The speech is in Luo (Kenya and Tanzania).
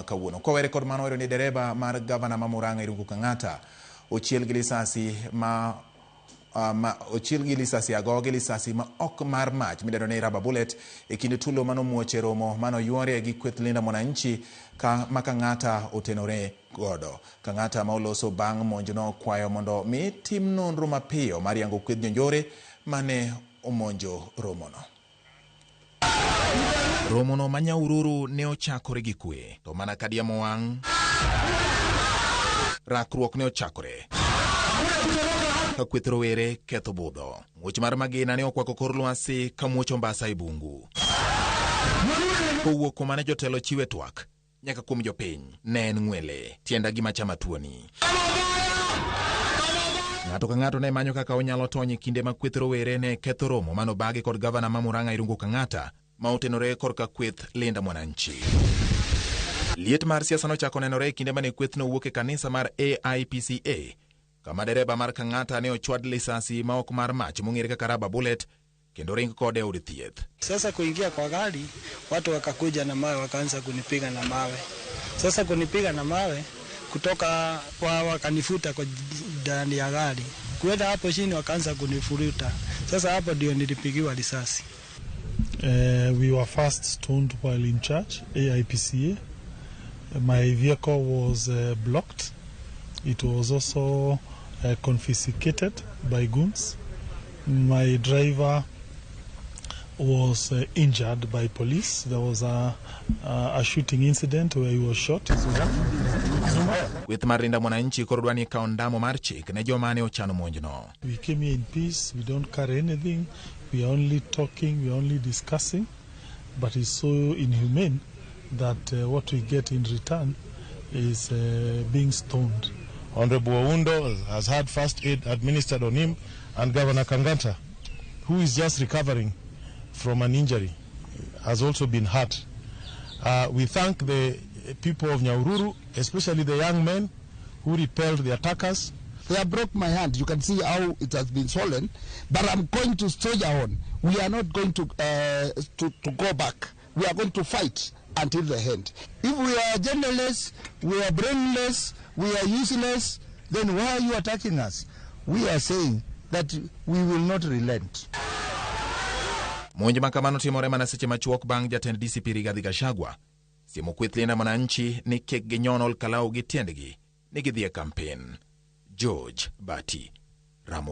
kawuono. Kowere kod mano, wayudo ni dereba mar gavana ma Murang'a Irungu Kang'ata ochiel gi lisasi ma ma ochiel gi lisasi ago gi lisasi ma ok mar mach midendo ni rubber bullet e kinde tulo manomuoch e romo manoyuorie gi kweth Linda Mwananchi ka ma Kang'ata otenore godo. Kang'ata ma oloso bang' monjno kwayo mondo mi tim nonro mapiyo mar yango kweth jonjore mane omonjo romono. Romono ma Nyahururu ne ochakore gi kwe, to mana ka diemo wang', rakruok ne ochakore ka kweth rowere ketho budho. Muoch mar magina ne okwako kor lwasi ka muoch ombasa e bungu. Kowuok kuma ne jotelo chiwe twak nyaka kuom jopiny, ne en ng'wele, tienda gima chama tuoni. Ng'ato ka ng'ato ne manyo kaka onyalo tony e kinde ma kweth rowere ne ketho romo manobagi kod gavana ma Murang'a Irungu Kang'ata ma otenore korka kweth Linda Mwananchi. Liet mar siasa nochako nenore e kinde mane kwethno wuok e kanisa mar AIPCA kama dereba mar Kang'ata ne ochwad lisasi ma ok mar mach mong'ere kaka rubber bullet kendo ring kode e od thieth. Sasa kuingia kwa gari, watu wakakuja na mawe, wakaanza kunipiga na mawe. Sasa kunipiga na mawe kutoka kwa wakanifuta kwa ndani ya gari, kuenda hapo chini wakaanza kunifuruta. Sasa hapo ndio nilipigiwa risasi. We were first stoned while in church, AIPCA. My vehicle was blocked. It was also confiscated by goons. My driver was injured by police. There was a shooting incident where he was shot as well. Kweth mar Linda Mwananchi koro dwa ni kawo ndamo mar chik ne joma ne ochano monjno. We came here in peace. We don't carry anything. We are only talking. We are only discussing. But it's so inhumane that what we get in return is being stoned. Honorable Oundo has had first aid administered on him, and Governor Kangata, who is just recovering from an injury, has also been hurt. We thank the people of Nyahururu, especially the young men who repelled the attackers. They have broke my hand. You can see how it has been swollen. But I'm going to soldier on. We are not going to go back. We are going to fight until the end. If we are genderless, we are brainless, we are useless, then why are you attacking us? We are saying that we will not relent. Monj ma kamano timore mana seche machuok bang' jatend DCP Rigathi Gachagua siemo kweth Linda Mwananchi ni kik ginyon ol kalau gi tiendgi ni gidhi e kampen. George Bati, Ramogi.